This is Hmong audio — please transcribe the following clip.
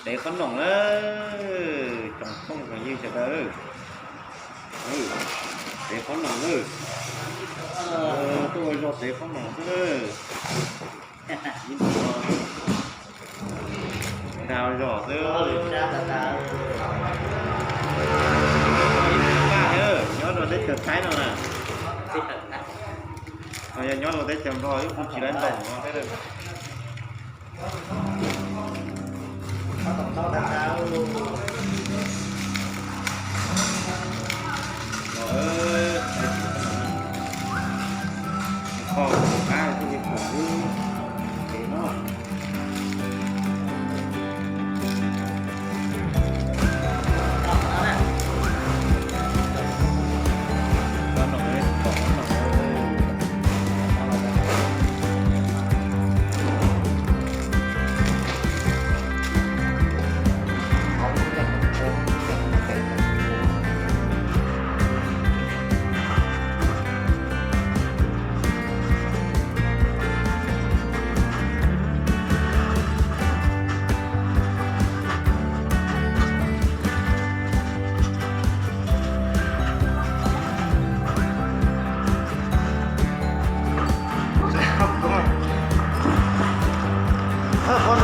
Tev qhob noom na, tsoom phooj tsoom ywg sawv daws. Tev qhob noom na, tuaj ua zog tev qhob noom xwb na. Dag zog xwb. Nyob rau teb chaws Thaib no na, yog nyob rau teb chaws Nplog kuj tsis lab ntoos no. Qhob